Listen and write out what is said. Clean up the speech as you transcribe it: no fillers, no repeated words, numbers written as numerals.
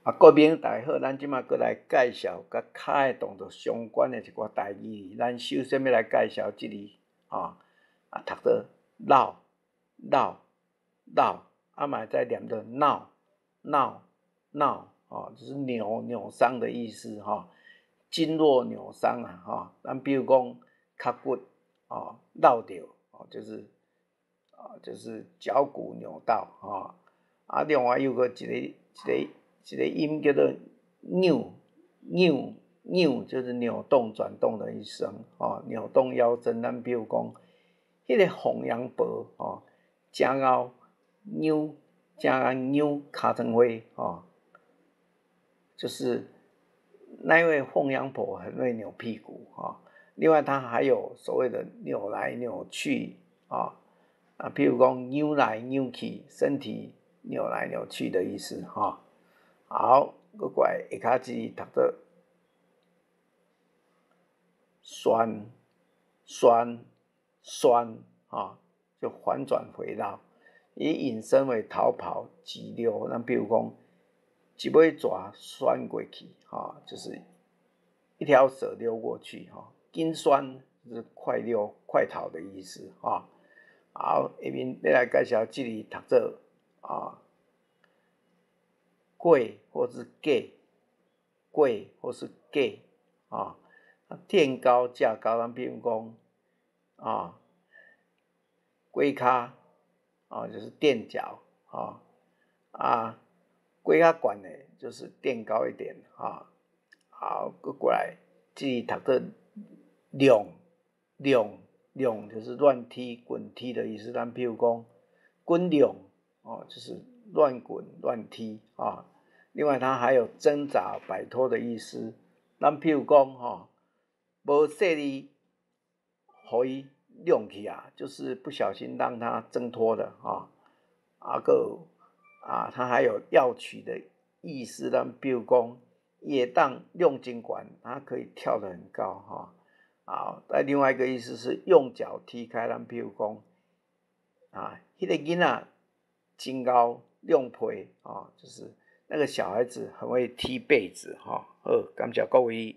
啊，各位大家好，咱這馬閣來介紹佮跤的動作相關的一寡台語。咱首先欲來介紹這字，吼，啊，讀做落落落，啊嘛會使念做鬧鬧鬧，哦，就是扭扭傷的意思，吼，經絡扭傷啊，吼，咱比如講跤骨，哦，落著，哦，就是啊，就是腳骨扭到，吼，啊，另外又閣一个一个。一个音叫做扭扭扭，就是扭動轉動的一聲，哦，扭動腰身。咱比如講，彼個鳳陽婆，哦，誠𠢕扭，誠𠢕扭尻川花，哦，就是那位鳳陽婆很會扭屁股，哈。另外，它還有所謂的扭來扭去，啊啊，譬如講扭來扭去，身體扭來扭去的意思，哈。好，閣過來下跤一字讀做旋旋旋，哈，就反轉回繞，以引申為逃跑、急溜。咱比如講，一尾蛇旋過去，哈，就是一條蛇溜過去，哈，緊旋就是快溜、快逃的意思，哈。好，下面欲來介紹這字讀做啊。過或是過，過或是過，啊，墊高架高，咱比如講，啊，轎跤，啊，就是墊腳，啊，啊，轎較懸的，就是墊高一點，啊，好，閣過來，這字讀做挵挵挵，就是亂踢、滾踢的意思。咱比如講，滾挵，哦，就是亂滾亂踢啊。另外，它還有掙扎、擺脫的意思。咱譬如講，吼，無細膩，予伊挵去啊，就是不小心讓它掙脫的，哈。啊閣啊，它還有要取的意思。咱比如講，伊會當挵真懸，它可以跳得很高，哈。啊，再另外一個意思是用腳踢開。咱譬如講，啊，彼個囡仔真𠢕挵被，啊，就是那個小孩子很會踢被子，哈。好，感謝各位。